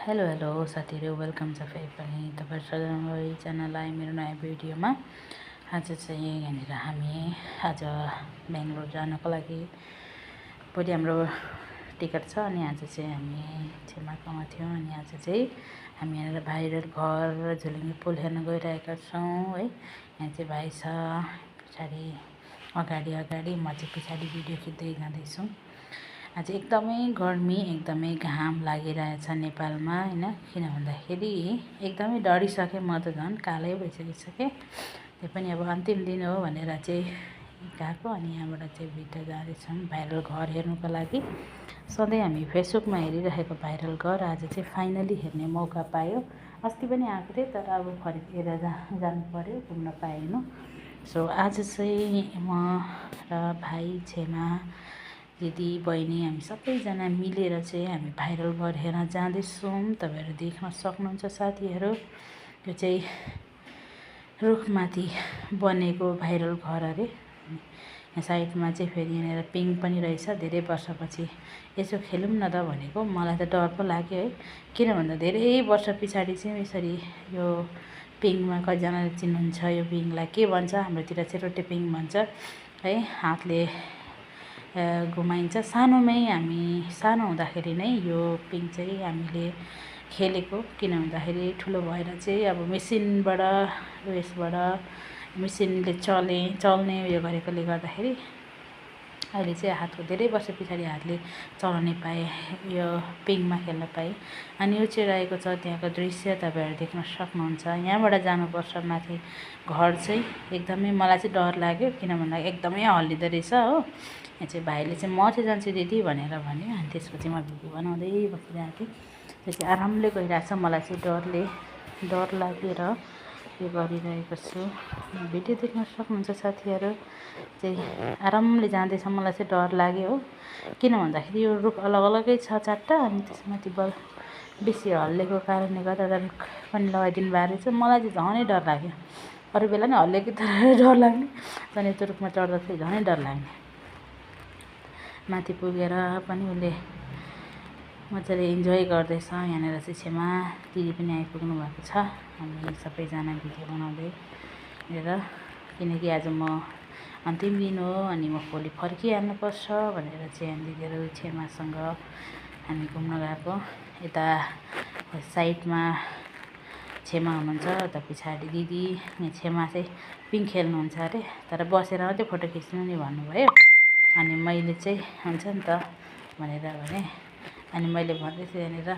Hello hello साथीहरू, welcome छ फेरि पनि तपाईहरु सबैजनालाई मेरो नयाँ भिडियोमा। आज चाहिँ यहाँनिर हामी आज बेङ्गलोर जानको लागि भोलि हाम्रो टिकट छ अनि आज चाहिँ हामी छेमाकोमा थियौँ अनि आज चाहिँ हामी यहाँनिर भाइरल घर झुलिङ्गे पुल हेर्न गइरहेका छौँ है। यहाँ चाहिँ भाइ छ पछाडि अगाडि म चाहिँ पछाडि भिडियो खिच्दै जाँदैछु। आज एकदमै गर्मी एकदमै घाम लागिरहेछ नेपालमा हैन, किन भन्दाखेरि एकदमै डरिसकेँ म त, झन् कालै भइसकिसकेँ। त्यो पनि अब अन्तिम दिन हो भनेर चाहिँ गएको अनि यहाँबाट चाहिँ भित्र जाँदैछौँ भाइरल घर हेर्नुको लागि। सधैँ हामी फेसबुकमा हेरिरहेको भाइरल घर आज चाहिँ फाइनली हेर्ने मौका पायो। अस्ति पनि आएको थिएँ तर अब फर्केर जानु पर्यो, घुम्न पाएन। सो आज चाहिँ म र भाइ छेमा दिदी बहिनी हामी सबैजना मिलेर चाहिँ हामी भाइरल घर हेर्न जाँदैछौँ। तपाईहरु देख्न सक्नुहुन्छ साथीहरू, यो चाहिँ रुखमाथि बनेको भाइरल घर अरे। यहाँ साइडमा चाहिँ फेरि यहाँनिर पिङ पनि रहेछ। धेरै वर्षपछि यसो खेलौँ न त भनेको, मलाई त डर पो लाग्यो है। किन भन्दा धेरै वर्ष पछाडि चाहिँ यसरी यो पिङमा कतिजनाले चिन्नुहुन्छ यो पिङलाई के भन्छ, हाम्रोतिर चाहिँ रोटे पिङ भन्छ है। हातले घुमाइन्छ। सानोमै हामी सानो हुँदाखेरि नै यो पिङ चाहिँ हामीले खेलेको, किन भन्दाखेरि ठुलो भएर चाहिँ अब मेसिनबाट मेसिनले चल्ने उयो गरेकोले गर्दाखेरि अहिले चाहिँ हातको धेरै वर्ष पछाडि हातले चलाउने पाएँ, यो पिङमा खेल्न पाएँ। अनि यो चाहिँ रहेको छ त्यहाँको दृश्य तपाईहरु देख्न सक्नुहुन्छ। यहाँबाट जानुपर्छ माथि घर चाहिँ। एकदमै मलाई चाहिँ डर लाग्यो, किन भन्दा एकदमै हल्लिँदो रहेछ हो। यहाँ चाहिँ भाइले चाहिँ म चाहिँ जान्छु दिदी भनेर भन्यो अनि त्यसपछि म भिडियो बनाउँदै बसिरहेको थिएँ। त्यो चाहिँ आरामले गइरहेछ, मलाई चाहिँ डर लागेर यो गरिरहेको छु। भिडियो देख्न सक्नुहुन्छ साथीहरू, चाहिँ आरामले जाँदैछ। मलाई चाहिँ डर लाग्यो हो, किन भन्दाखेरि यो रुख अलग अलगै छ चारवटा अनि त्यसमाथि बेसी हल्लेको कारणले गर्दा रुख पनि लगाइदिनु भएको रहेछ। मलाई चाहिँ झनै डर लाग्यो। अरू बेला नि हल्लेको तर डर लाग्ने, तर त्यो रुखमा चढ्दा चाहिँ झनै डर लाग्ने। माथि पुगेर पनि उसले मजाले इन्जोय गर्दैछ। यहाँनिर चाहिँ छेमा दिदी पनि आइपुग्नु भएको छ। हामी सबैजना भिडियो बनाउँदै हेरेर, किनकि आज म अन्तिम दिन हो अनि म भोलि फर्किहाल्नुपर्छ भनेर चाहिँ दिदीहरू छेमासँग हामी घुम्न गएको। यता साइडमा छेमा हुनुहुन्छ, यता पछाडि दिदी, यहाँ छेमा चाहिँ पिङ खेल्नुहुन्छ अरे, तर बसेर मात्रै फोटो खिच्नु नि भन्नुभयो। अनि मैले चाहिँ हुन्छ नि त भनेर भने, अनि मैले भन्दैछु यहाँनिर